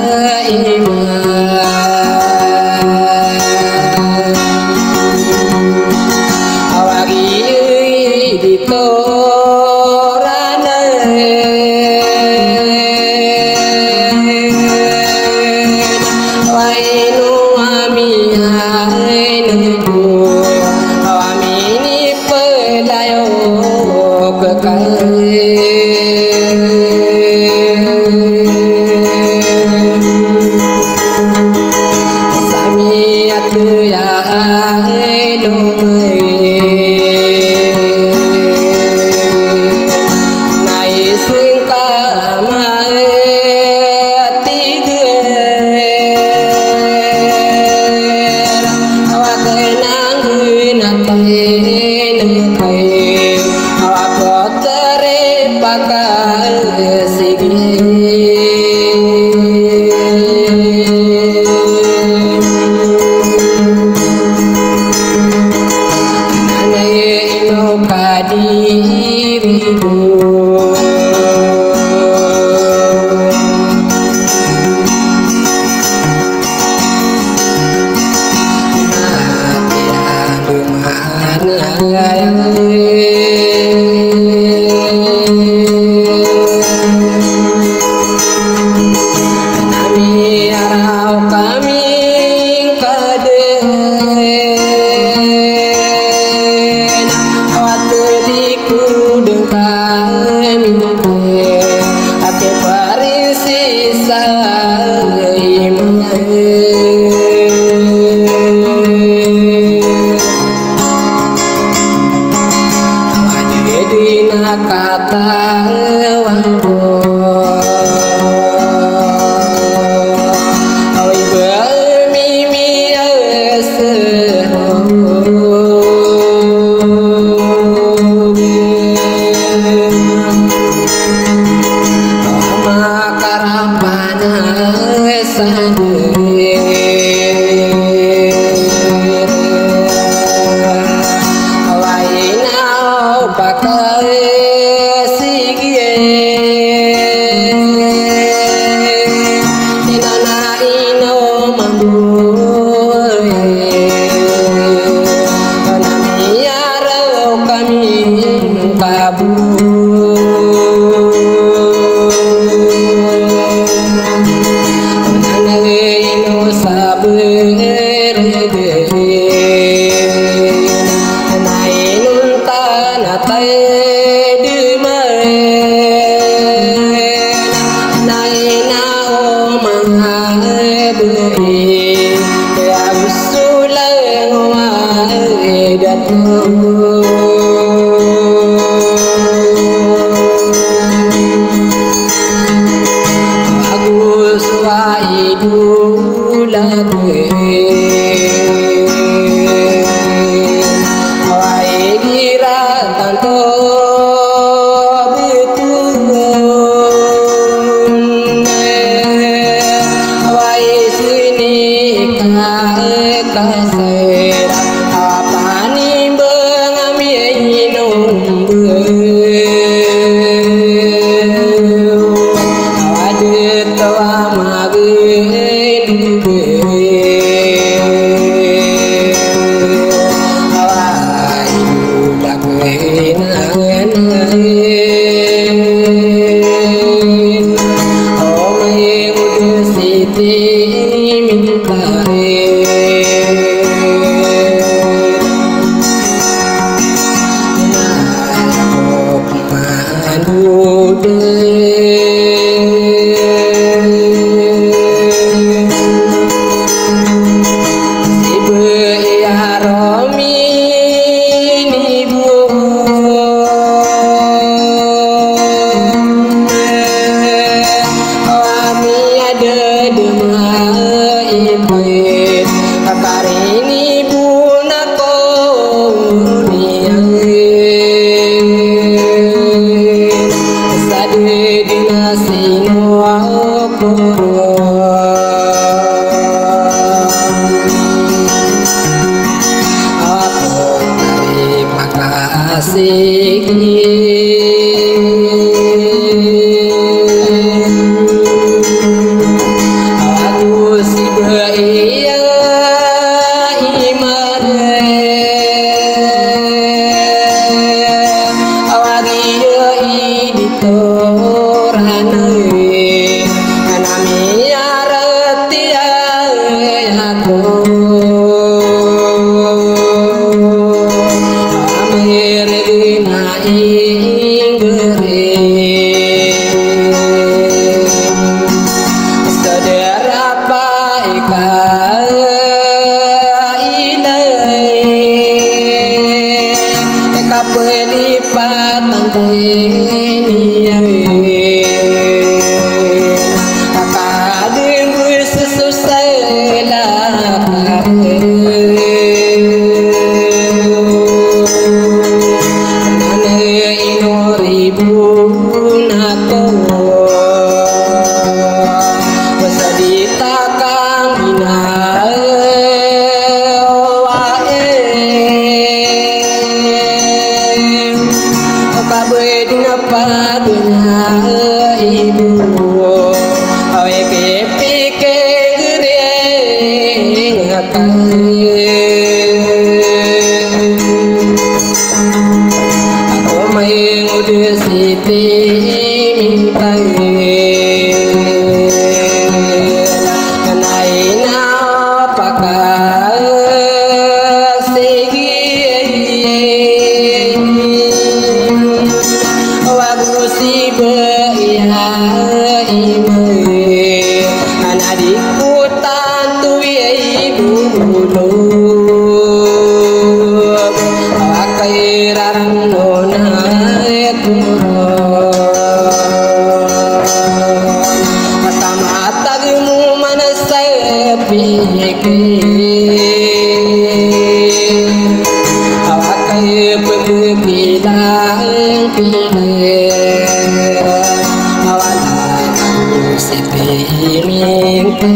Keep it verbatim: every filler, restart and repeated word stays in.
Iman. Awa giya di toranan. Awa ino ami anan ko, awa mini pelayo kekal. Sami ati ya ilo mai. Nai sengka mai ati ge. Awa kenang guna pai nang pai. Awa ko Taripakan sigi. Nanay ino kadiri ko. Nami araw kami kaden, awat di ko den kami. Ati parin sisa iman. Awa di di na katawan ko. Awa iba mimi asa. Makarapana sandi. Awa ina o pakal sigi. Ina na ino mambo. Nami araw kami kabu. Nana ino saber de. Na ino tana tay de mai. Na ina o manga de. Ya Rasulullah wa dato. Agus wa idu lagi. Wa igira tanto betul. Wa isini ka kasera. Apani bang ami inom be. Awa di tawa magin be. Awa idu lagi. Ako may ngod sii ti mintang, kanay na pakasigi. Wago si baya iman, ana di ko tanto iyai bolo. Akay rarang nona ito. Mata-mata gmo mana saya pikir. Awakay pagbilang-bilang. Awala ko si piminti.